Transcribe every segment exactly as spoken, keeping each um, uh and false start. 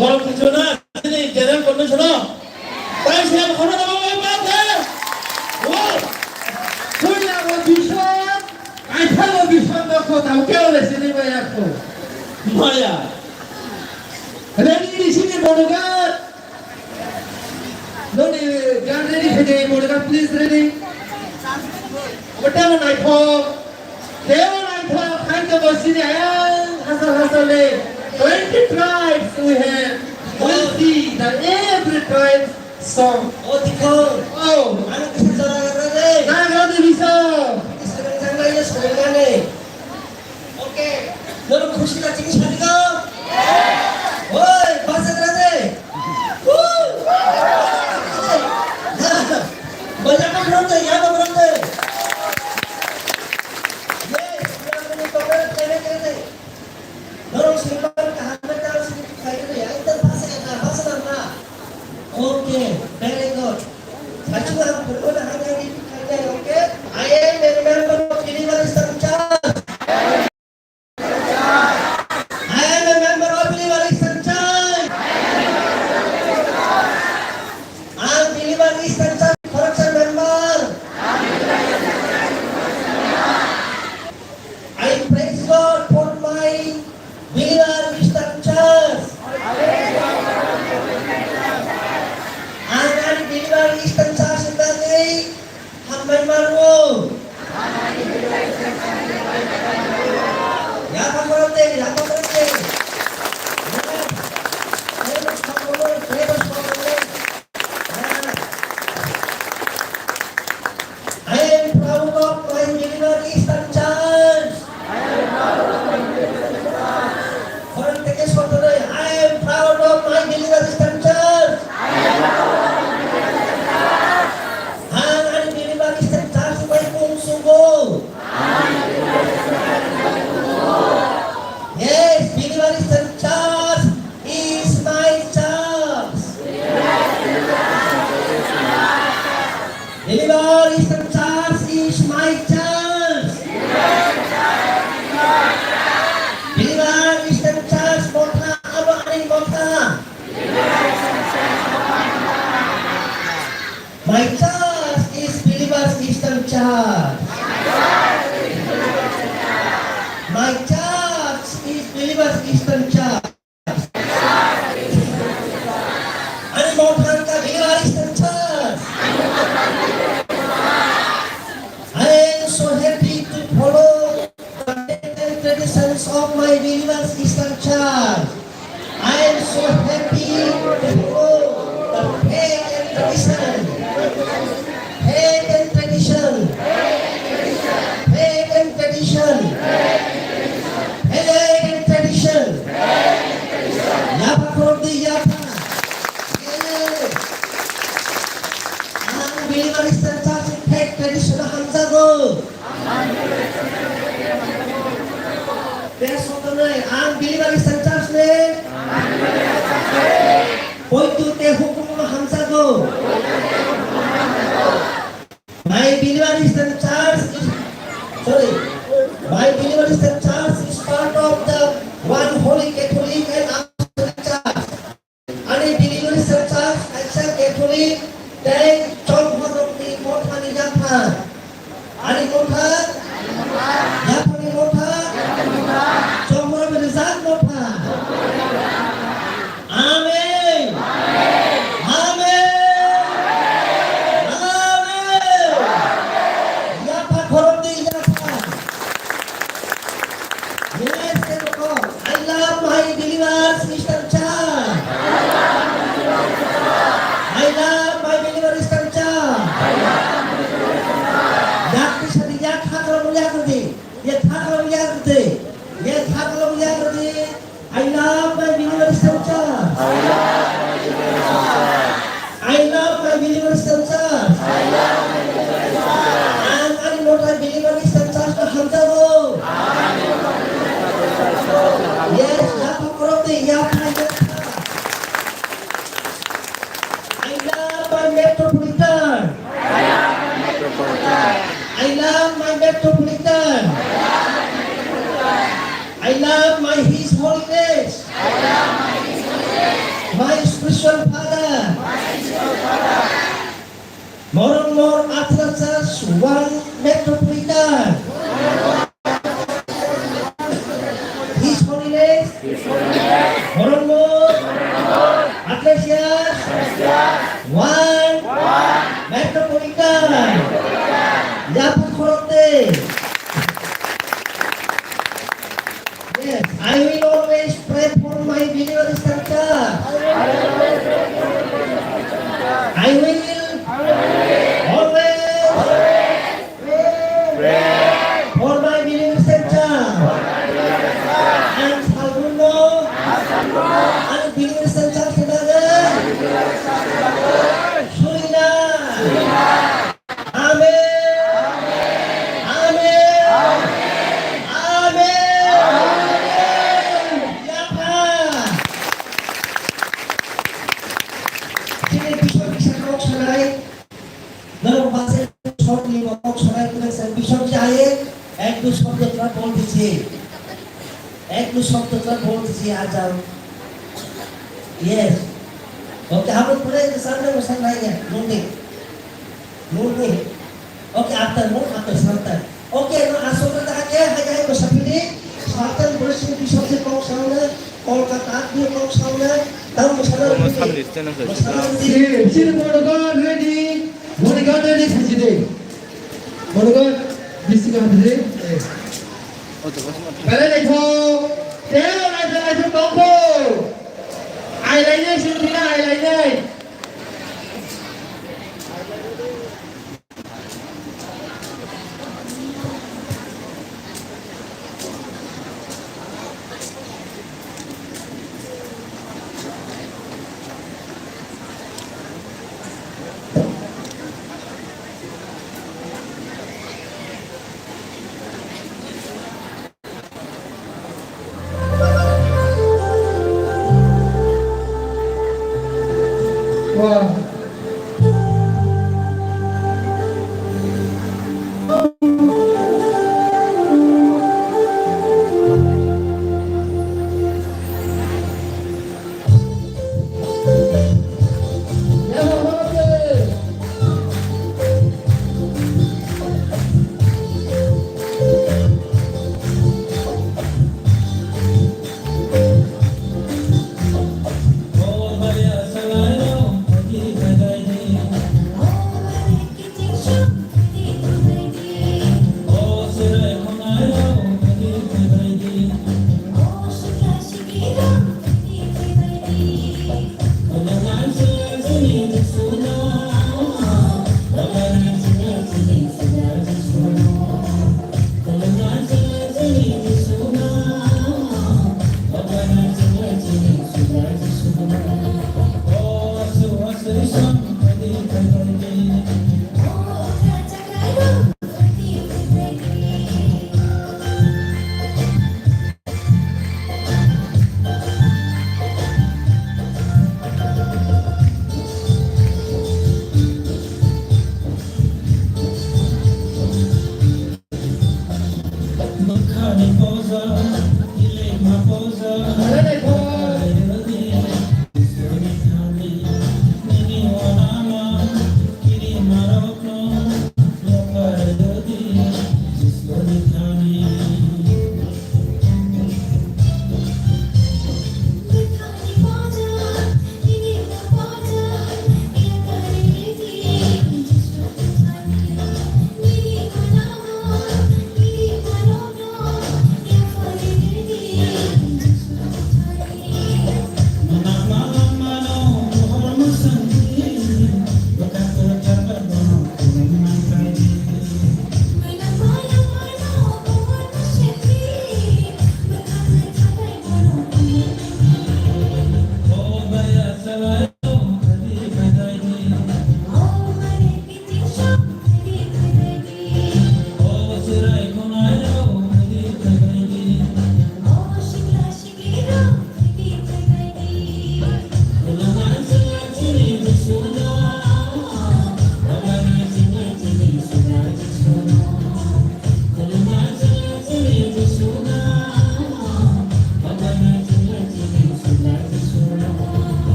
Borok kaichuna, chini general convention o. Tai se khoroknwi ma khe. Wow. Puila bo bison, kaitha bo bison, no kho tamo khe ole sini maya kho. Maya. Ready, sini bodyguard. Noni gan ready khe de, bodyguard, please, ready. Obo tamo naithok. Tamo naithok, hai to bo sini ayang hasal hasal le. Twenty tribes we have. We'll see the every tribe song. O dikho. Oh. Ano kisa jora gara de. Gara de bisa. Kisa jora gara de, soy gane. Okay. Nono khushi na chini sadi ko? Oi, basa gara de. Woo! Baja ko bro de, ya ko bro de. Yes, ya ko ni to kare kare kare. Norok sirpan kaham na ta sini khai kare ya, ita basa ya, basa na. Okay, very good. Sachua, purbo na hanya ni khai kare, okay? I am a member of Deliverance Church. I am a member of Believer Eastern Church. Ang Believer Eastern Church khoroksa member. I praise God for my Believer Eastern Church. Ang ani Believer Eastern Church ni bagwi Hambai mano. Yapha korok de, yapha korok de. Yes. Yes, yes, yes. I am proud of my Believer Eastern Church. Khorang teke sotonoi, I am proud of my Believer Eastern Church. Ang ani Believer Eastern Church bai mung sugo. Yes, Believer Eastern Church is my church. Believer Eastern Church is my church. Believer Eastern Church motha abo ani motha. My church is Believer Eastern Church. My church is Believer Eastern Church. Ani motha wngkha Believer Eastern Church. I am so happy to follow the faith and traditions of my Believer Eastern Church. I am so happy to follow the faith and tradition. Faith and tradition. Faith and tradition. Faith and tradition. Yapha khorok di yapha. Yes. Ang Believer Eastern Church faith tradition hamjago. Tei sotonoi ang Believer Eastern Church ni poito tei hukumu hamjago. My Believer Eastern Church is, sorry, my Believer Eastern Church is part of the one holy Catholic and Apostolic Church. Ani Believer Eastern Church kaisa Catholic tei Chongmorokni mothani yapha. Ani motha, yaphani motha, Chongmorokni rijak motha. Amen. Amen. Amen. Yapha khoroknwi yapha. Yes, I love my Believers Eastern Church. I love my Believers Eastern Church. Yak di sadi yak hakram yak di. Ye hakram yak di. Ye hakram yak di. I love my Believers Eastern Church. I love my Believers Eastern Church. Ang ani motha Believers Eastern Church no hamjago. Yes, yapha korok de, yapha, yapha. I love my Metropolitan. I love my Metropolitan. I love my His Holiness. Mission Father. Moronmor Athra Church one Metropolitan. His Holiness Moronmor Athlesia one Metropolitan. Yaphan khorokte. Yes, I will always pray for my believer center. I will always pray for my believer center. Ang salbuno ang believer center sebagai Surina. Amen. Amen. Amen. Yapha. Chini bishop kisa kok sanai. Norok base short ni kok sanai, kisa bishop jaye, ek du shobd tra bol dijiye. Ek du shobd tra bol dijiye, aa jao. Yes. Okay, habo pura ek samne mo sanai ya, nungni. Nungni. Okay, after mo, after sometime. Okay, no, asok na ta ke, hai, hai, mo sapini. Sometime mo sini di sabse kok sauna, Kolkata di kok sauna, tau mo sana Ono ready. Samni tena mo sana ready. Sini, sini bodyguard ready. Bodyguard ready, sajide. Bodyguard, bisi ka hadide. Belai naithok. Teo naithok, naithok tongkho. Ailainai sini thina ailainai.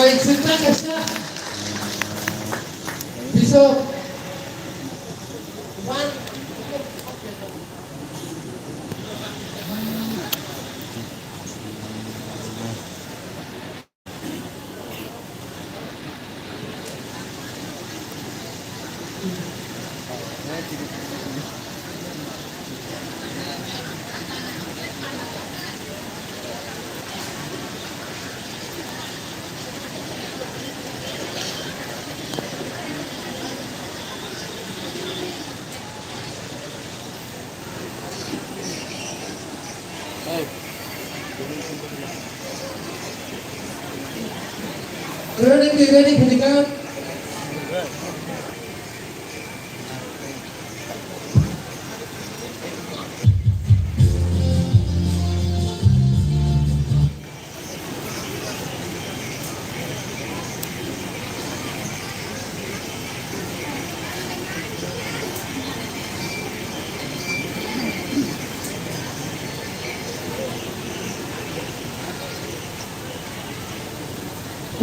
Sitra kaisa. Bishop. One. Ready, ready, ready, ready.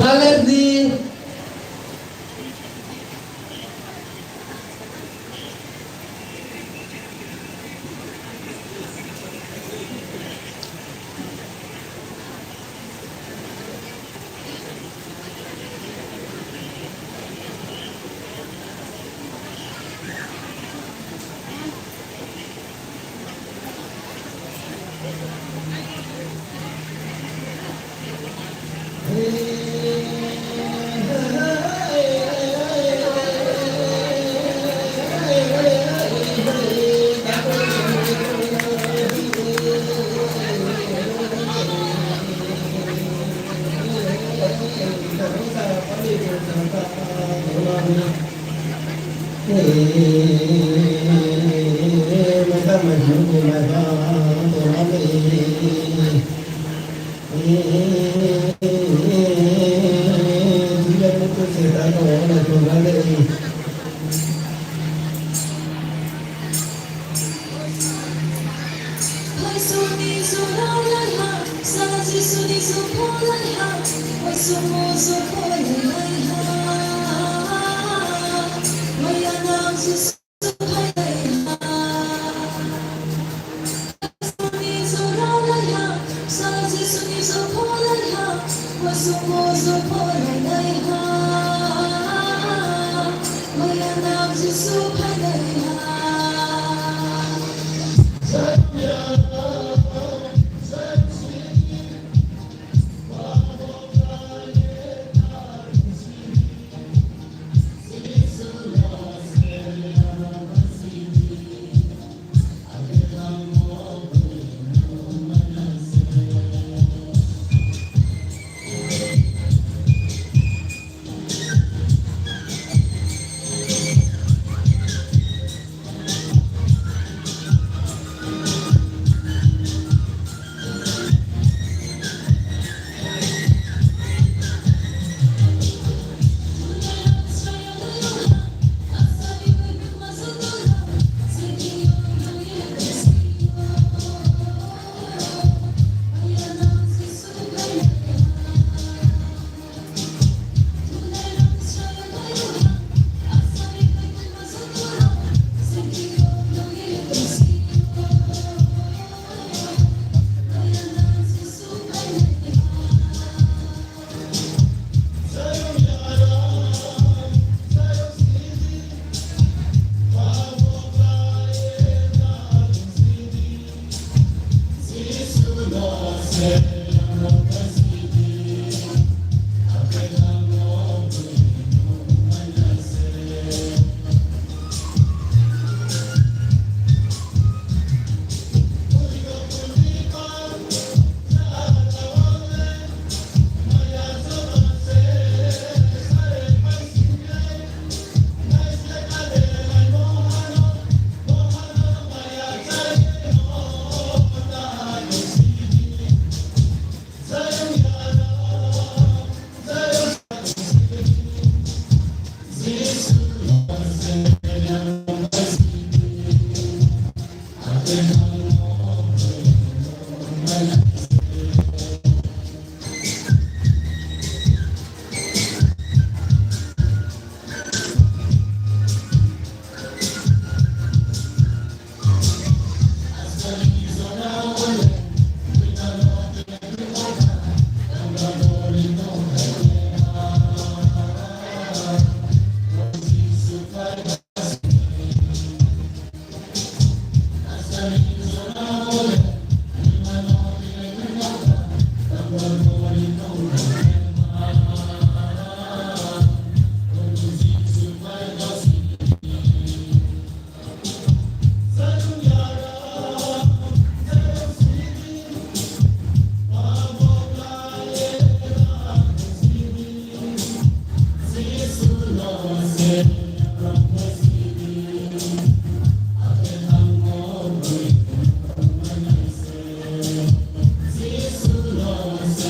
Palerdi.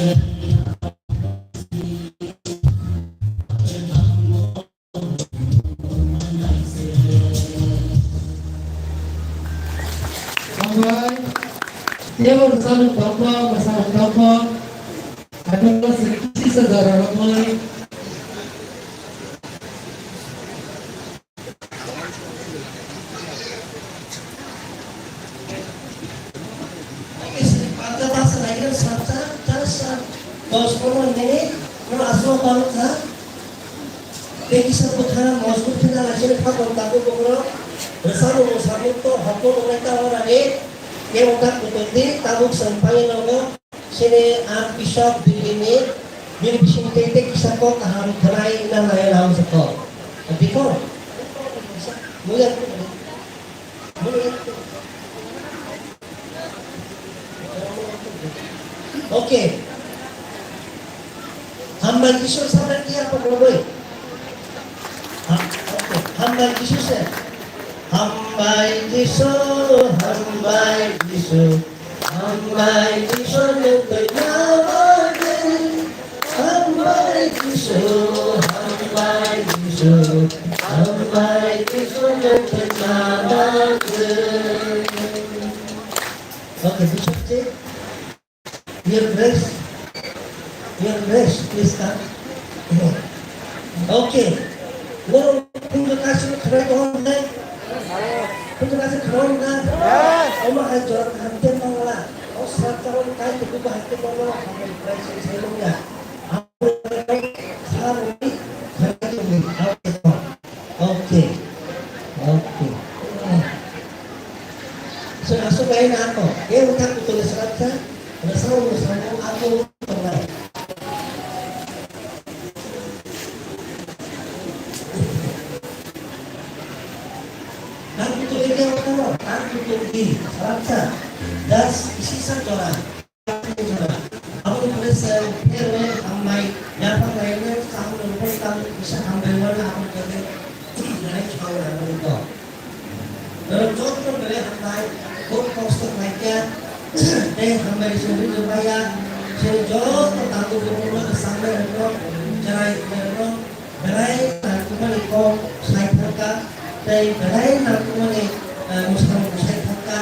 Hambai. Tebur samung tongkho, mwsamung tongkho. Haikhe kisa jora romwi. Dos pondro minute, no aswk bang kha. Tei kisa bwkha mojbur khe na laisini phakong tabuk bokhorok rwchapmung mwsamung to hokmung wngnai ta orani kebo ta kutung di tabuk chwng phaiwi nogo sini Archbishop Delhi ni bini bising tei tei kisa kok kaham khwnai na nai nang jokho. Bikho. Muya. Okay. Hambai Jisu sabda ki apa boloi? Ha, okay. Hambai Jisu se. Hambai Jisu, hambai Jisu, hambai Jisu nang tei nama de. Hambai Jisu, hambai Jisu, hambai Jisu nang tei nama de. Okay, Jisu se. Your dress, your dress, please come. Okay. Lo, punto kasi khara ko na. Punto kasi khara na. Oma hai jor hante mangla. O sar taron kai tu ba hante mangla. Hame price sai lo ya. Hame khara ni khara ni. Okay. Okay. So, aswk bai na ako. E utak kutul serat sa. Rasa urusan aku tongai. Dan kutul ini apa? Dan kutul ini serat sa. Das isi sa jora. Aboni pore se pherwe hambai yaphang laino kaham rwphai tamo kisa hambai wano aboni pore nai chwng rwphai to. Norok joto bere hambai, khub kosto khlaikha, tei hambai se rwphai ya, se joto tango bumungno sambai rwkno, chwrai rwkno, Belai nangkukmani kok sai thangkha, tei belai nangkukmani, eh, mwsamung sai thangkha.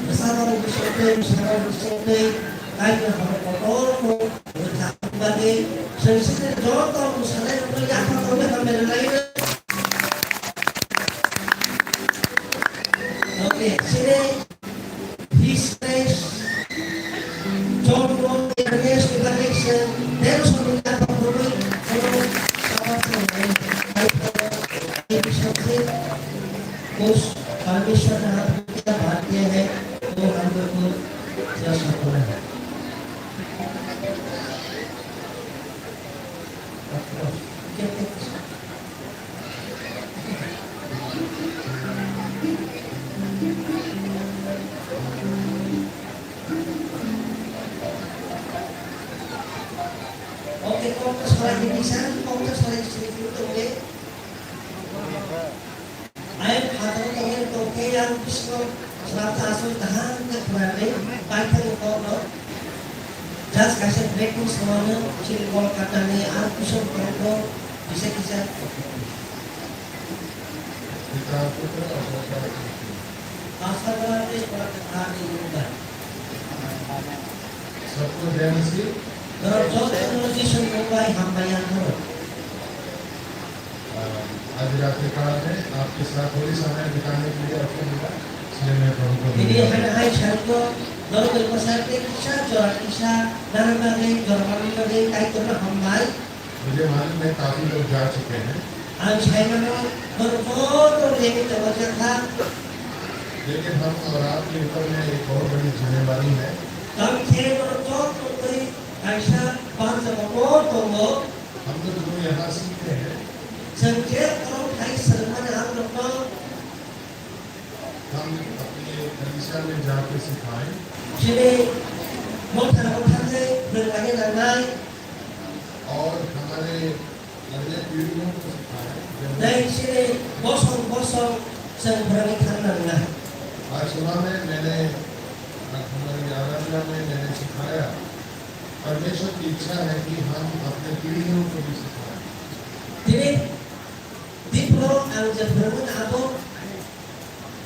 Bwsarok bising twi, bwsarok bising twi, Kaitor hamya kotorno rwkha bagwi, chwng sini joto mwsanai rokno yapha tongwi hambai rwlaino. Okay, sini His Grace, John Paul Ernest Evangelist, Devotion Leader of Rumi, Guru Sabbath Episode, Kus Parmeshwar Nath Pita Bhartiya Hai, Wo Hum Bilkul Jai Sadguru Hai. Oke, kok to salai di bisa, kok to salai di sini dulu tuh, oke. Ayat kata kok yang tuh, oke, yang bisa Srapta aswk kaham khe khwnarwi paithakni kokno. Just kaisa break-ni samano chini Kolkatani Archbishop kokno kisa kisa. Asarwate Kolkatani Yuda. Sabko jai Masih. Norok jotono Jisu mung bai hambai ya khoro. अ, आज रात्रिकाल में आपके साथ थोड़ी समय बिताने के लिए अवसर मिला, इसलिए मैं प्रभु को धन्यवाद देता हूँ। Tini hai hai sarikno norok bai bwsarok tei kisa jora kisa nana bagwi, jora manna bagwi Kaitorno hambai. मुझे मालूम है, काफी लोग जा चुके हैं। Ang sai mano, norok joto rengwi tongo jakha. लेकिन हम और आपके ऊपर में एक बहुत बड़ी जिम्मेवारी है। Tamo khe norok joto twi kaisa banja kotor tongo. हम लोग जो यहाँ सीखते हैं, Chwng je borok hai swrwngmani ang nokno हम अपने कलीसिया में जाके सिखाएं। Chini motha motha khe phwrwngna nangnai। और हमारे अगले पीढ़ियों को सिखाएं। Tei chini bosong bosong chwng phwrwngwi thangna nangnai। आज सुबह में मैंने, हमारी आराधना में मैंने सिखाया। परमेश्वर की इच्छा है कि हम अपने पीढ़ियों को भी सिखाएं। Tini, Dipro ang je phwrwngmani abo,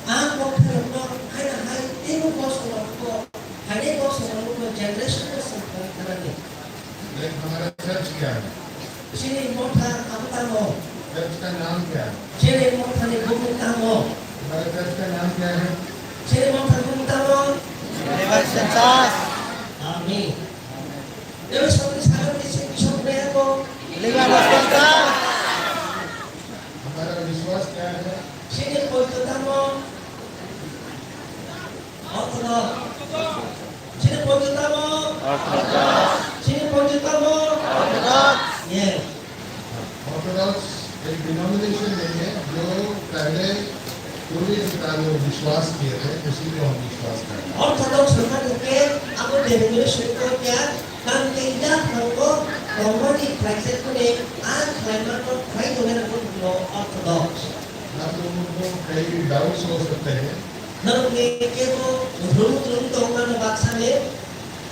ang kokthai rokno haina hai teibo bosong rokno, hainai bosong rokno generation no swng kha-, khanani. Like हमारा चर्च क्या है? Chini motha abo tamo? Church का नाम क्या है? Chini motha ni bumung tamo? हमारा चर्च का नाम क्या है? Chini motha ni bumung tamo? Universal Church. Amen. Tei saboni sakao ni simi sok nai abo. Universal Church. हमारा विश्वास क्या है? Chini poito tamo? Orthodox. Chini poito tamo? Orthodox. Chini poito tamo? Orthodox. Yes. Orthodox एक डिनोमिनेशन नहीं है, जो पहले पूर्वी किताबों में विश्वास किए थे, उसी को हम विश्वास करते हैं। Orthodox hwnkha hwnkhe abo denomination ko kya, tamni khe ya phango, romani khlaijak hwnwi, a khlaima no khlai tongnai rokno buno Orthodox. आप लोगों को कई डाउट्स हो सकते हैं। Norokni kebo rung rung tongmano baksa le.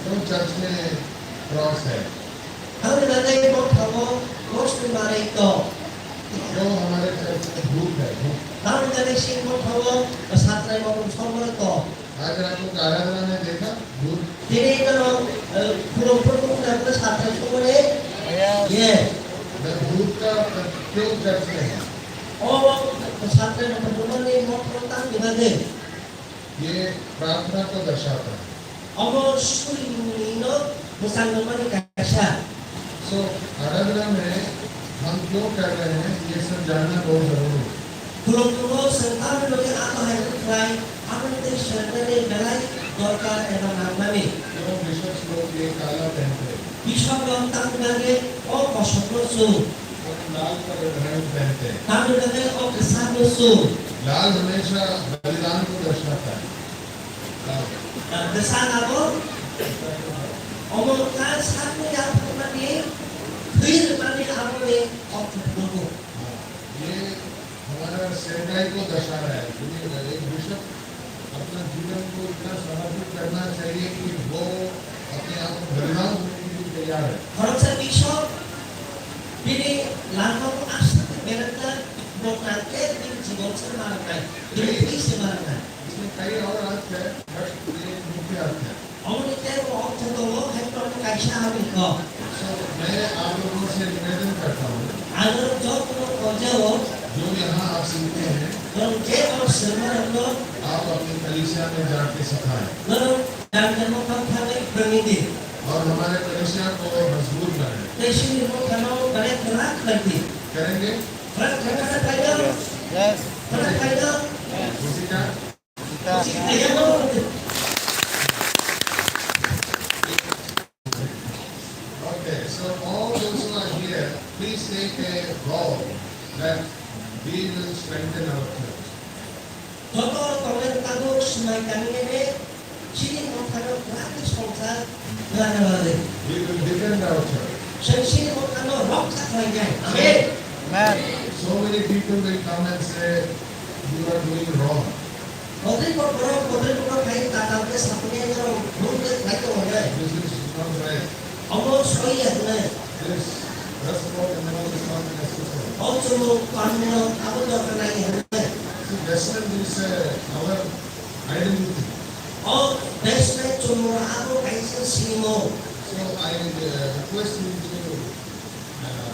क्यों चर्च में क्रॉस है? Tamni bagwi mothango mosni manwi tong? क्यों हमारे चर्च में भूत है, भूत? Tamni bagwi chini mothango satrai motong somor tong? आज आप लोग आराधना में देखा भूत? Tini norok, eh, khulum phuru khuna khuna satrai somore? Yes. Yes. मैं भूत का क्यों चर्च में है? O satrai motong somorni mothango tamni bagwi? ये प्रार्थना को दर्शाता है। Omo surimungni no mwchang nangmani kaisa. So, आराधना में हम क्यों कर रहे हैं, ये सब जानना बहुत जरूरी है। Khulumung no chwng tamni bagwi a bahai wng khlai, aboni tei swnamnani belai dorkar eba nangmani. क्यों बिशप्स लोग ये काला पहनते हैं? Bishop rok tamni bagwi o kosokno chwng? क्यों लाल पहनते हैं? Tamni bagwi o kwchangno chwng? लाल हमेशा बलिदान को दर्शाता है। Kwchang abo omo wngkha sakni yaphangmani, thwi rwmani aboni ortho phunukgo. ये हमारा सेवकाई को दर्शा रहा है। एक बिशप अपना जीवन को इतना समर्पित करना चाहिए कि वो अपने आप को बलिदान देने के लिए तैयार है। Khoroksa bishop bini langmao aswk belengkha, bo nangkhe bini jibon se ma rwnai, bini thwi se ma rwnai. इसमें कई और अर्थ है, but ये मुख्य अर्थ है। Omoni tei bo ortho tongo, hai tongo kaisa habwi kok. So, मैं आप लोगों से निवेदन करता हूँ, Ang norok jotono koljago, जो यहाँ आप सीखते हैं, norok je o swrwngmarokno, आप अपनी कलीसिया में जाके सिखाएं। Norok jang jang mokang thangwi phwrwngwi di. और हमारे कलीसिया को मजबूत बनाएं। Tei chini mothano belai kwrak khlai di. करेंगे? Kwrak khlai di. Yes. Kwrak khlai di. किसी का Okay, so all those who are here, please take a vow that we will strengthen our church. Joto tongnai tabuk swmai tangwi nene chini mothano kwrak khe songcha nana bagwi. We will defend our church. Chwng chini mothano rokcha khlainai. Amen. Amen. So many people will come and say, "You are doing wrong." Bodri borok, bodri borok khai tatal khe sapni ero bhul khe khai tongo ne. This is not right. Omo soi ya hwnwi. This dress code and all is not necessary. O chumung panmung abo dorkar nai hwnwi. See, western is, uh, our identity. O western chumung abo kaisa sinimung. So I, uh, request you to, uh,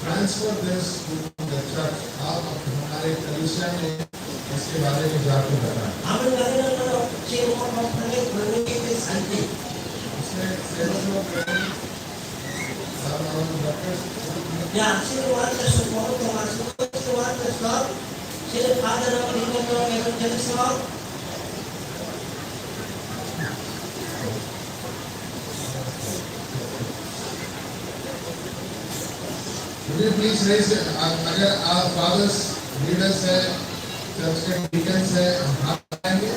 transfer this to the church. आप हमारे कलीसिया में इसके बारे में जाके बताएं। Aboni bagwi no, no, no, chini mothano thangwi phwrwngwi tei sai di. इसमें सेवक लोग हैं, और, और workers. Ya, chini workers rok bo tong, aswk workers rok, chini father rok, deacon rok, evangelist rok. Would you please raise, अ-, अगर आप fathers, leaders हैं, चर्च के डीकन्स हैं, हाथ उठाएंगे?